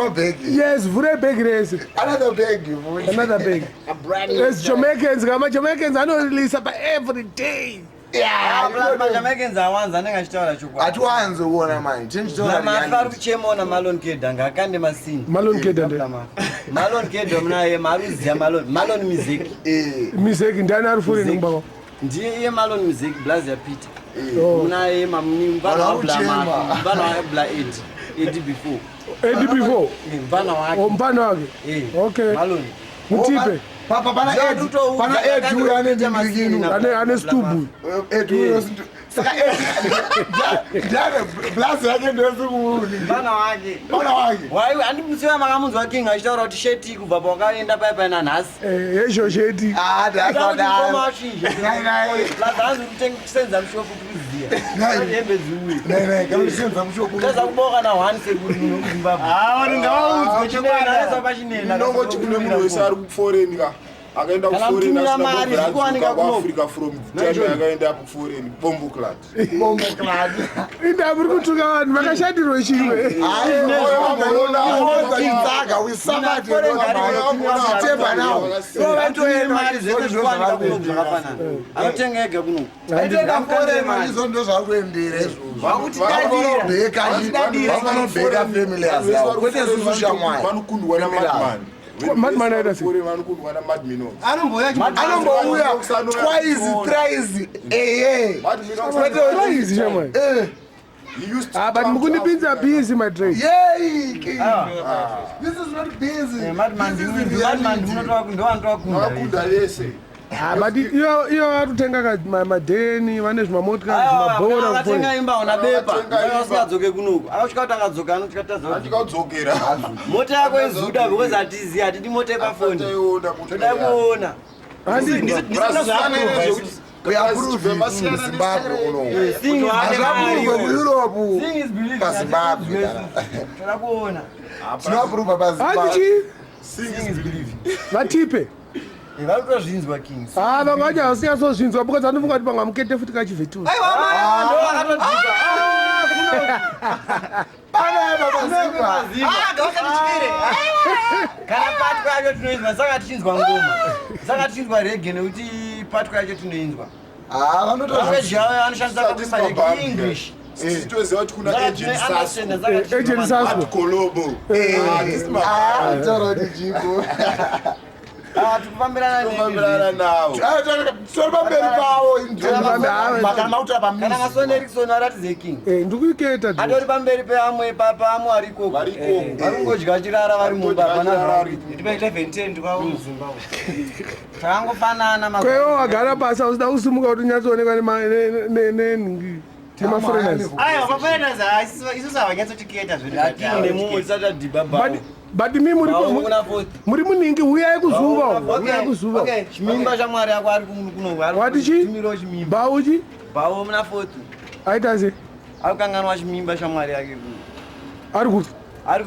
mabhegi. Yes, vhurai bhegi rese. Another bag futi. Another bag. A brand new As Jamaicans, kama Jamaicans anoreleasa pa every day. Yeah, you know, maJamaicans awanza anenge achitaura chokwadi. Hatiwanzi kuona manje. Tinchitaura Mafa ari reality. kuchemaona Malon Kedha ngaakande masini. Malon Kedha nde. Malon Kedha munaye maruziya Malon Malon Mizeki. Mizeki ndiani ari foreign Mizeki. kumba kwako? Ndiye iye Malon Mizeki blazi ya Peter. Oh. Munaye mamni mfana wa Bla Vanhu Mafi, vakuchema. mfana wa Bla Ed. Ed before. Eddie before. Mfana wake. Oh, mfana wake. Okay. Malon. Mutipe. Papa pana Ed, pana Ed uyo ane ndingirikinu. Ane stubu. Ed uyo saka Ed. Ndiane blazi yake ndosikuuni. Mfana wake. Mfana wake. Wai handimusiwa makamunzwa King achitaura kuti sheti kubva pawakaenda paya paya nanhasi. Eh, yezvo sheti. Ah, that's Kuda what kuti mukoma I. achinje. Nai nai. Plus hanzi kusenza mushopu kuziya. Nai. Hembe dziuye. Nai nai, kana kusenza mushopu. Taza kuboka na one sekuru muno kuZimbabwe. Ah, vanhu ngavaudzwe Chinena, chokwadi. pachinena. Ndinongoti kune munhu wese ari kuforeign ka akaenda Kana kuforeign mutumira asina mari, zvikuwanika kubvira kuno. kuAfrica from the time yakaenda kuforeign bombo clat. Bombo clad. Inda muri kutuka vanhu vakashatirwe chimwe. Tsaga, we suffered. Chiteba now. Vatori mari zvese zvikuwanika kuno zvakafanana. Anotenga ega kuno. Aitenga foreign izvo ndozvakuendera izvozvo. Vakutidadira. Vanobheka family yavo. Kwete isusu shamwari. Vanokundwa namadman. Madman aita sei? Vanokundwa namadminox. Anombouya Anombouya twice, thrice a year. Kwete Crazy shamwari. Eh, He used to Ah, but come to mukundipinza Africa. busy my trade. yay, King. This is not busy. Madman This is reality. ndovanotovakunda. Vakakunda vese. Ah, but iyo iyo vari kutenga madheni vane zvimamotikari zvimabhora Akatenga imba una bepa. Akatenga imba. Asingadzoke kunoku. Akasvika kuti akadzoka anotya tadza. Atikadzokera. Mota yako izuda because hatizivi hatidi mota yepafoni. Taiona mota Toda yake. kuona. We approve it in Zimbabwe kuno. Seeing wane mari. Hazvaapprove kuEurope. Seeing is believing. PaZimbabwe kana. Toda kuona. Tinoapprove paZimbabwe. Hanzi chii? Seeing is believing. Vatipe. Vari kutozvinzwa Kings. Ah, vamwe vacho havasinyatsozinzwa because vanofunga kuti pamwe amukete futi kachivheturi. Pana paZimbabwe. Kana patwa yacho tinoinzwa saka tichinzwa ngoma. Saka tichinzwa reggae nekuti patwa yacho tinoinzwa. Ah, vanotozvi Language yavo vanoshandisa kakuisa English. Toziva kuti kuna Saka agent tine Sasco. understand, saka Agent tichinzwa Sasco. At Kolobo. Ah, this man. Ah, taura kuti chiko. Ah, tikufambirana Tinofambirana navo. Ah, tori pamberi pavo kana makutora Kana pamusic. masoni Erickson aratidze King. Eh, ndikuiketa. Atori pamberi peamwe paamwe arikoko. Varikoko. Vari kungodya chirara vari mumba hapana zvavari. Ndipe 11 kwavo muZimbabwe. Takangofanana Kwewo wagara pasi usida kusimuka kuti unyatsoonekwa nenhingi nemaforeigners. Aiwa, maforeigners isusu havanyatsotiketa zvedu. Nemumo tisati tadhibha But but mi muri Bawo kuna fourth. muri muningi huyai kuzuva uko, huyai kuzuva. Okay. Chimimba chamwari yako ari kuno Wati chii? Tumiro chimimba. Bauchi Bawo muna fourth. aita sei? Ari kukanganwa chimimba chamwari yake kuno. Ari kupi? Ari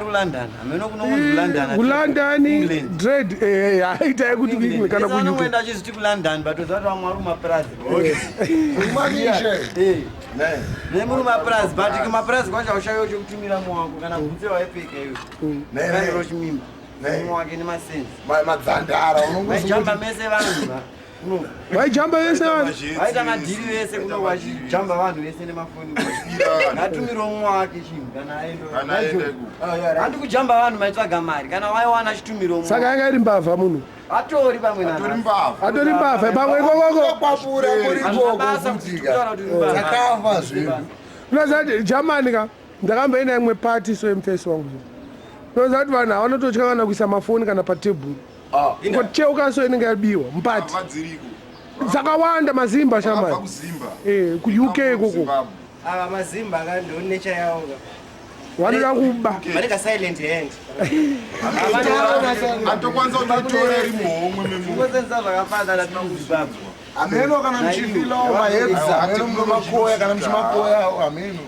kuLondon. Hameno kunongonzi kuLondon. KuLondon England. dread eh aita yekuti kuEngland kana kuUK. Anoenda achiziti kuLondon but toziva kuti vamwe vari kumapurazi. Kumanishe. Eh. Nemuri kumapurazi but kumapurazi kwacho haushayiwo chekutumira muwako kana bvutse waipfeka iwe. Ne, ne. Kaniro chimimba. Ne. Mumwe wake nemasenzi. Madzandara Vaijamba mese vanhu va. Kuno. Vaijamba vese vanhu. Vaita madhiri vese kuno vachijamba vanhu vese nemafoni. Ngatumire mumwe wake chinhu kana aenda. Kana aenda ikoko. Handi kujamba vanhu maitsvaga mari kana waiwana chitumiro mumwe. Saka yanga iri mbavha munhu. Atori pamwe Atori nanhasi. mbavha. Atori mbavha pamwe ikokoko. Kwapura Hazvina kurikoko basa kuti kutika. kutaura kuti uri mbavha. Takafa zvedu. Unoziva kuti Germany ka ndakamboenda imwe party so yemufesi wangu so. Unoziva kuti vanhu havanototya kana kuisa mafoni kana patebhuru. Ngocheuka so inenge yabiwa mupati. Mbavha dziriko. Dzakawanda mazimba Vakabva shamani. kuZimba. Eh, kuUK ikoko. Zimbabwe. Ava mazimba ka ndo nature yavo ka. Vanoda kuba. Vanenge silent hand. Atokwanisa kutotora iri muhomwe memunhu. Kungosenzesa zvakafanana tiri kuZimbabwe. Hameno kana muchifilawo maherbs, hameno munomakoya kana muchimakoya hameno.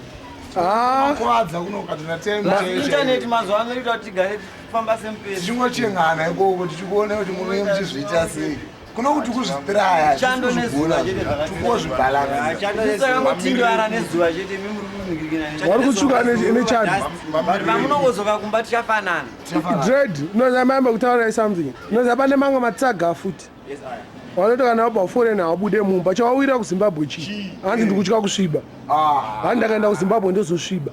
Ah, Kwadza kuno katina time. Internet mazuva ano inoita kuti tigare tichifamba semupesi. Tichingochengana ikoko tichikuona kuti munenge muchizviita sei. Kuno kuti kuzvitraya Chando nezuva chete zvakasiyana. tukozvibhalansa. Sakangotindivara nezuva chete imi muri kuningirikina. Vari kutsvuka nechando. But pamunongozoka kumba tichafanana. Dread, unoziva maimba kutaura something. Unoziva pane mamwe matsaga futi. Vanoti kana wabva foreign haubude mumba, chawawira kuZimbabwe chii? Hanzi ndikutya kusviba. Hanzi ndakaenda kuZimbabwe ndozosviba.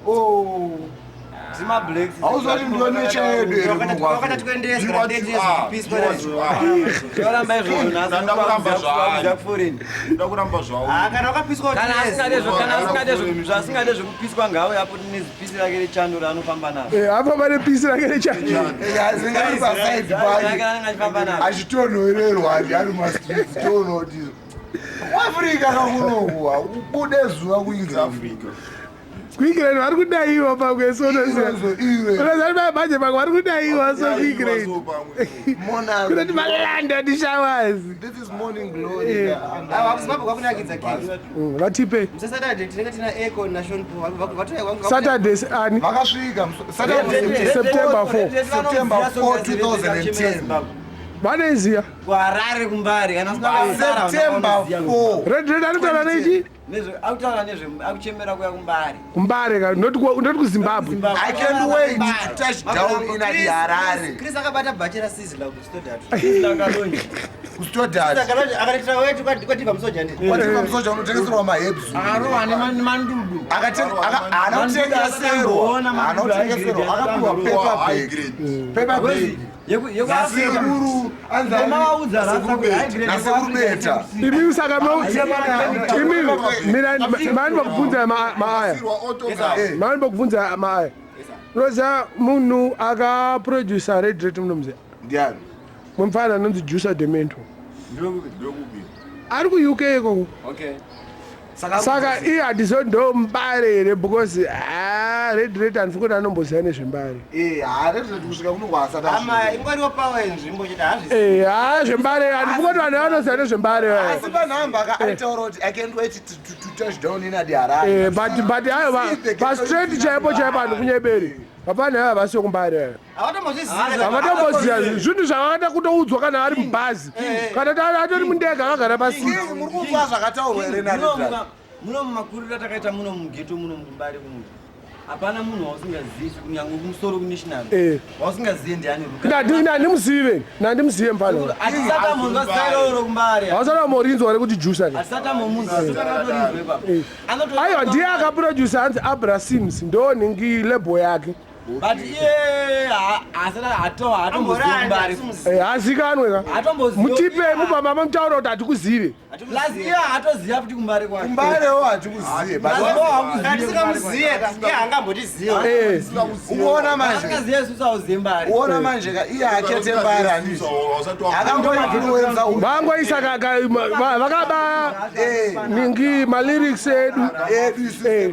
Zima blacks. Hauzoti ndiyo nature yedu here Wakati tuendesa Be what you are. Be what you are. Toramba izvozvo nhasi. Ndanda kuramba zvaari. Kuza kuforeign. Ndoda kuramba zvauri. Kana wakapiswa Kana asingade zvo kana asingade zvo zvasingade zvekupiswa ngawe apo nezipisi rake rechando raanofamba naro. Apa pane pisi rake rechando. Asinga ari pasaidi Rake pake raanenge achifamba naro. achitonhorerwa ati ari mumastreets toona kuti kuAfrica kakunoku ubude zuva kuIngland. Africa. KuEngland vari kudaiwa pamwe so unoziva. Iwe. Unoziva manje pamwe vari kudaiwa so kuEngland. So pamwe. Monarch. Kunoti maLondon showers. This is morning glory. Zimbabwe kwakunakidza king. Vatipe. Musasaturday tinenge tina Echo naSean Paul. Saturday ani? Vakasvika Saturday September 4. September 4, 2010. Vanoiziya. kuHarare kuMbare kana usina September 4. Red Red anotaura nechi? Akutaura nezve akuchemera kuya kuMbare. Kumbare ka not kuZimbabwe. I can't wait to touch down in Harare. Chris akabata bhachi raSizzla kuStodart. Akalonji. KuStodart. Akaitira wetu kwativa musoja ndi. Kwativa musoja unotengeserwa maherbs. Akarohwa nemandudu. Haana kutengeserwa. Haana kutengeserwa. Akapiwa paper High bag. grade. Paper bag. Yekuafrika. Sekuru anzi Mavaudza rasa kuti high grade nasekuru Beta. Imi saka imi mina mani bakubvunza maaya. Sirwa autograph. Mani bakubvunza maaya. Unoziva munhu akaproducer Red Red munomuziva. Ndiani? Mumfana anonzi Juicer Demento. Ndokupi. Ari kuUK ikoko. Okay. Saka iye hatizo ndo Mbare here because ah Red Red handifungi kuti anomboziva nezvembare. Eh, haare kusvika kuno kwasati Ama ingwariwo power yenzvimbo chete hazvisi. Eh, ah zvembare handifungi kuti vanhu vanoziva nezvembare. Asi panhamba ka aitaura kuti I can't wait to touch down in Harare. Eh, but hayo pastraight chaipo chaipo hanhu kunyeberi. Hapana hayo havasi kumbare ayo. Havatombozviziva. Havatomboziva zvinhu zvavakada kutoudzwa kana ari mubhazi. Kana atori mundege akagara pasiti. King, muri kunzwa zvakataurwa here naRedrat? Muno mumakuriro atakaita muno mugeto muno mukumbare kuno hapana munhu wausingazivi kunyange kumusoro kunational wausingazivi ndiani. Nandimuzive, nandimuzive mfana. Hatisati amunzwa zita iroro kuMbare. Hausati wamorinzwa rekuti Juicer. Hatisati amomunzwa akatorinzwa ipapo. Aiwa, ndiye akaproducer hanzi Abra Sims ndo nhingi label yake. But iye hasati hatombozivi kuMbare. Eh, hazikanwe ka. Hatombozivi. Mutipe mubva mamutaura kuti hatikuzive. Plus iye hatoziva futi kuMbare kwake. Kumbarewo hatikuzive. But Tisingamuziye ka. Iye haangambotiziva. Uona manje. Asingazive isusu hauzive Mbare. Uona manje ka iye akete Mbare handizvo. Akamboinfluenza uyu. Vangoisa vakaba ningi malyrics edu. Edu isusu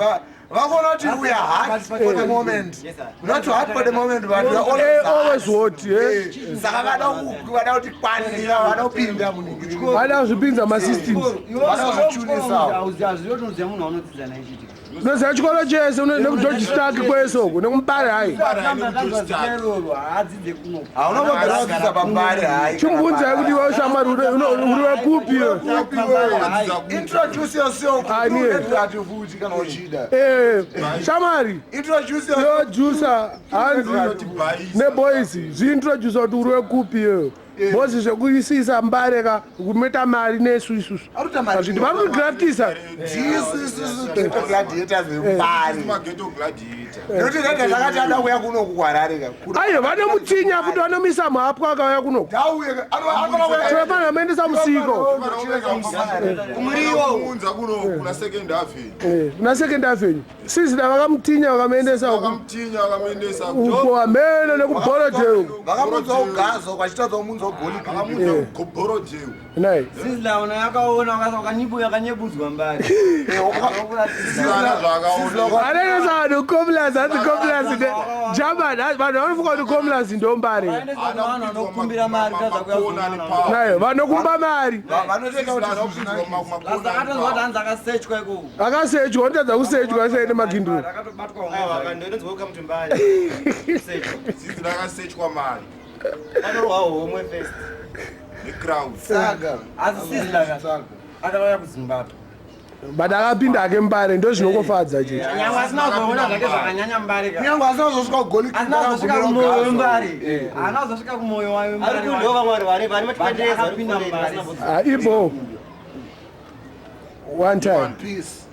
vakaona kuti we are hot for the moment. Not hot for the moment, but we are Eh, always always hot. hot, eh. Saka vada vada kuti kwanira vada kupinda munhu. Vada kuzvipinza masystems. Vada kuzvichunisawo. Hauzivi unoziva munhu waunodzidza naye chete. Unoziva chikoro chese nekuGeorge Stark kwese uku nekuMbare hayi. Iroro haadzidze kuno. Haunongogara kudzidza paMbare hayi. Chimubvunzai kuti iwe shamwari uri wekupi iwe. Introduce yourself. Ah, niye. Rat futi kana uchida. Eh, shamwari. Introduce yourself. Yo Juicer hanzi neboys zviintroduce kuti uri wekupi iwe. Boys zvekuisisa Mbare ka kumeta mari nesu isusu. Arikuita mari. Hazviti vari kugraftisa. Ndisu isusu ghetto gladiators veMbare. Mageto gladiator. Nekuti Red akati ada kuuya kuno kuHarare ka. Aiwa vanomutinya futi vanomisa mhapwa akauya kunoku. Ndauye anofana kuuya. Tinofanira muendesa musiko. Kumuriwo. Unza kuno kuna Second Avenue. Eh, kuna Second Avenue. Sizida vakamutinya vakamuendesa uku. Vakamutinya vakamuendesa. Uko amene nekuBorodale. Vakamunzwa ugazo kwachitadza kumunzwa goli. Vakamunza kuBorodale. Nai. Sizlaona yakaona wakanyebudzwa Mbare. Sizana zvakaona. Anoendesa vanhu Comlas, hanzi Comlas German, vanhu vanofunga kuti Comlas ndo Mbare. Vaendesa vanhu vanokumbira mari kutadza kuya. Nai, vanokumba mari. Vanotoita kuti Atonzwa kuti hanzi akasechwa ikoko. Akasechwa, unotadza kusechwa sei nemaginduro. Akatobatwa. Aiwa, ndinonzwa kuka muti Mbare. Zizi rakasechwa mari. Panorwa homwe first. Necrowd. Saka. Asi Sizzla ka. Saka. Akauya kuZimbabwe. But akapinda hake Mbare, ndo zvinongofadza chete. Nyangwe asina kuzoona zvake zvakanyanya Mbare ka. Kunyange asina kuzosvika kugoli. Asina kuzosvika kumoyo weMbare. Haana kuzosvika kumoyo wayo Ari weMbare. kundo vamwe vari vari But matwendeeza akapinda Mbare. Ah, ibo one time. Peace.